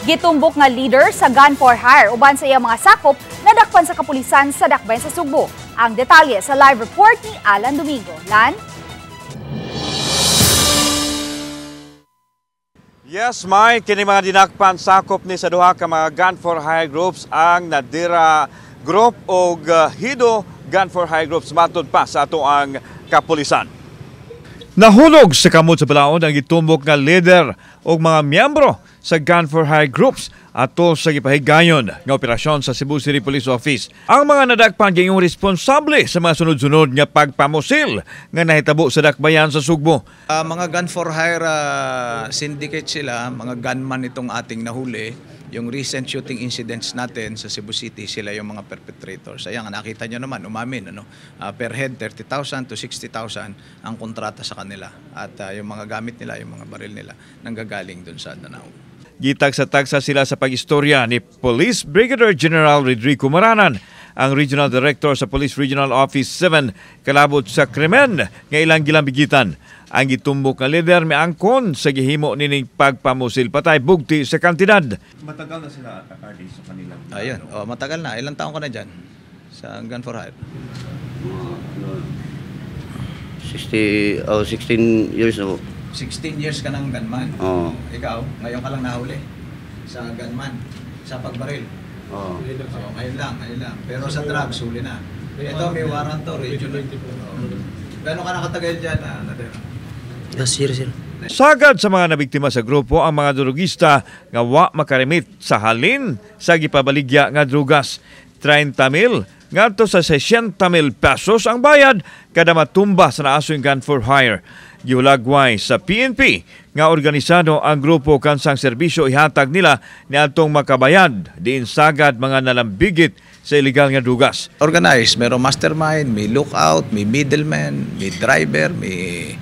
Gitumbok nga leader sa Gun for Hire uban sa iyang mga sakop nadakpan sa kapulisan sa Dakbayan sa Sugbo. Ang detalye sa live report ni Alan Domingo. Lan? Yes, Mike, kini mga dinakpan sakop ni sa duha ka mga Gun for Hire groups, ang Nadira Group og Hido Gun for Hire Groups, matod pa sa ato ang kapulisan. Nahulog sa kamot sa balaod ang gitumbok nga leader og mga miyembro sa Gun for Hire Groups atol sa gipahigayon nga operasyon sa Cebu City Police Office. Ang mga nadakpan gayong responsable sa mga sunod-sunod nga pagpamusil nga nahitabo sa Dakbayan sa Sugbo. Mga gun for hire syndicate sila, mga gunman itong ating nahuli. Yung recent shooting incidents natin sa Cebu City, sila yung mga perpetrators. Ayan, nakita nyo naman, umamin. Ano? Per head, 30,000 to 60,000 ang kontrata sa kanila. At yung mga gamit nila, yung mga baril nila, nanggagaling dun sa Danao. Gitagsa-tagsa sila sa pag-istorya ni Police Brigadier General Rodrigo Maranan, ang Regional Director sa Police Regional Office 7, kalabot sa krimen nga ilang gilambigitan. Ang gitumbok nga leader miangkon sa gihimo nining pagpamusil patay bugti sa kantidad. Matagal na sila, RD, sa kanilang. Ayun, oh, matagal na. Ilang taon ka na dyan sa Gun for Hire? 16 years old. 16 years ka ng gunman. Oo. Ikaw, ngayon ka lang nahuli sa gunman, sa pagbaril. Oo. Oh, ngayon lang, ngayon lang. Pero sa drugs, huli na. Ito, may warrant to, regional. Oh. Gano'n ka nakatagal dyan, Nadera? Last year, sir. Sagad sa mga nabiktima sa grupo ang mga drugista nga wa makarimit sa halin sa gipabaligya nga drugas. 30,000 ngadto sa 60,000 pesos ang bayad kada matumba sa naasoy gun for hire. Gihulagway sa PNP nga organisado ang grupo kansang serbisyo ihatag nila niadtong makabayad diin sagad mga nalambigit sa illegal nga drugas. Organized, merong mastermind, may lookout, may middleman, may driver, may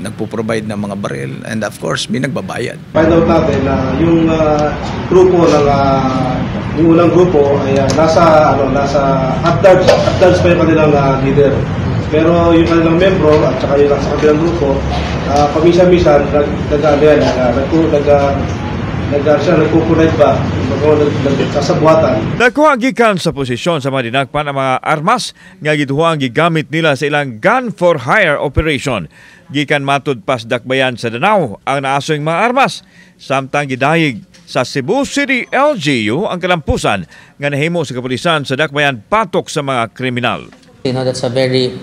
nagpo-provide ng mga baril, and of course, may nagbabayad. Find out natin na yung grupo ng yung unang grupo ay nasa at large pa yung kanilang leader. Pero yung kanilang membro at saka yung nasa kabilang grupo, paminsan-minsan nagkukunay ba, nagkasabuatan. Nakuha gikan sa posisyon sa mga dinakpan ang mga armas nga gituhang gigamit nila sa ilang gun for hire operation. Gikan matud pas Dakbayan sa Danao ang naasoy mga armas, samtang gidayig sa Cebu City LGU ang kalampusan nga nahimo sa kapulisan sa Dakbayan patok sa mga kriminal. You know, that's a very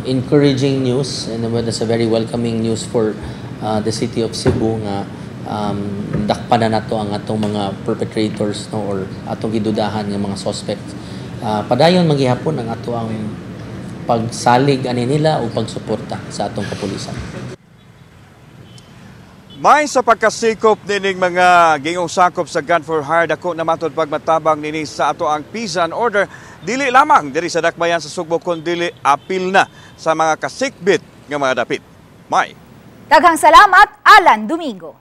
encouraging news and that's a very welcoming news for the city of Cebu nga dakpan na nato ang atong mga perpetrators, no, or atong gidudahan nga mga suspects. Padayon maghihapon ang ato ang pagsalig ani nila o pagsuporta sa atong kapulisan. May sa pagkasikop nining mga gingong sakop sa Gun for Hire, dako na matod pagmatabang nini sa ato ang peace and order dili lamang diri sa Dakbayan sa Sugbo kundi apil na sa mga kasikbit nga mga dapit. May daghang salamat, Alan Domingo.